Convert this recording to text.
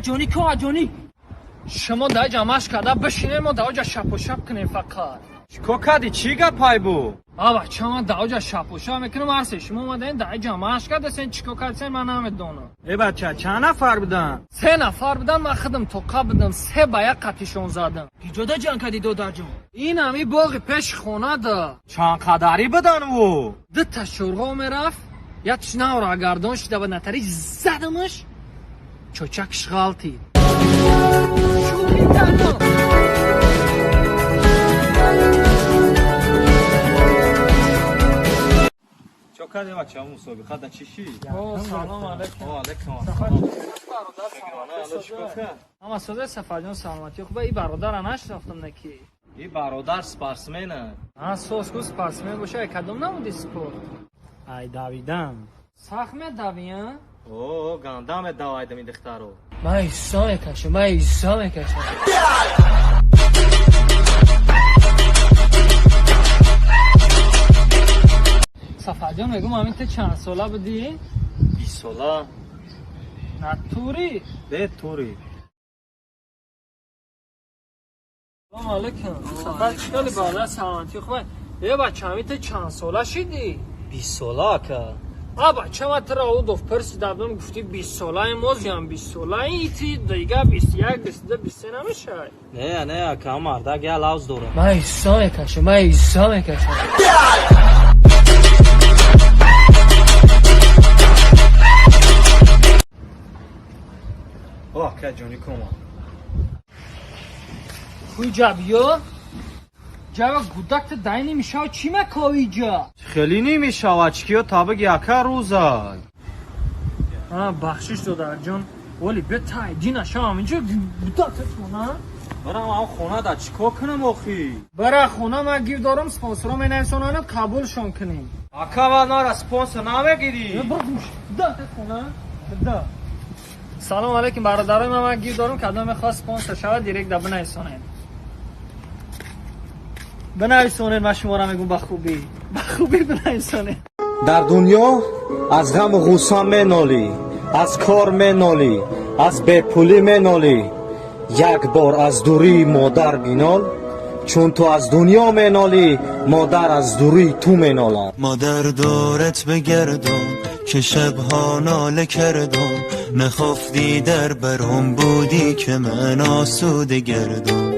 Ҷони ко, ҷони. Шумо дар ҷа машқ карда бишинем, мо дар оҷа шапошап кунем фақат. Чикор кардӣ? Чӣ гапай бу? А бача, ман дар оҷа шапошап мекунам, ҳарсе шумо омадаен дар ҷа машқ кардасен, чикор кардасен, ман намедонам. Э бача, чанд нафар будан? Се нафар будан, ман худам тоқа будам, се ба як қатишон задам. Иҷода ҷанг кардӣ, додарҷон? Ин ҳами боғи пеши хона да. Чанд қадарӣ будан ӯ? Дута шӯрғо мерафт, якш навра гардон шида ба натари задамаш, чочакш ғалтид. Шӯхӣ кардам. Чо кардӣ, бача, мусобиқа да чӣ шид? О, салом алейкум. О, алейкум. Бародар, Алло, чикор кард? Ҳама созе, Сафарҷон, саломатӣ хуба. И бародара нашинохтам, неки. И бародар спортсмена. А сос ку, спортсмен боша, кадом намуди спорт? Ай давидан. Сахт медавӣ, а? О, ганда медавайдам ин духтаро. Ман ҳисса мекашам, ман ҳисса мекашам. Сафарҷон, мегум, ҳамин ту чанд сола будӣ? 20 сола. Натури? Бе тури. Салом алейкум, Сафар, чикали бародар, саломатӣ хуба? Е бача, ҳамин ту чанд сола шидӣ? 20 сола, ака. А бача, ман туро удов пурсидабдам, гуфтӣ 20 солаи, мозиам 20 солаи, ти дига 21, 22, 23 намешавад. Не, не, ака, мардак я лавз дорам. Ман ҳисса мекашам, ман ҳисса мекашам. О, ака, ҷони кома. Куҷа биё, ҷава, гудак, ту дай намешава, чӣ мекови ҷа? Хеле намешавад, чикиё табиги, ака, рӯзай. А, бахшиш, додарҷон, вале бе тайдӣ нашавам инҷо, гудак тона. Барам ам хона да чикор кунам охи? Бара хона, ман гиф дорам, спонсорро менависонам, қабулшон кунем. Ака, ва нара спонсор намегирӣ? Да, хона да. Салом алейкум, бародарои ман гиф дорам, кадом мехоҳад спонсор шавад, директ да бинависонед. Бинависонед, ман шуморо мегӯм, ба хубӣ, ба хубӣ бинависонед. Дар дунё аз ғаму ғусса менолӣ, аз кор менолӣ, аз бепулӣ менолӣ, як бор аз дурии модар бинол, чун ту аз дунё менолӣ, модар аз дурии ту менолад. مادر دورت بگردم که شبها ناله کردم، نخفتی در برم بودی که من آسوده گردم.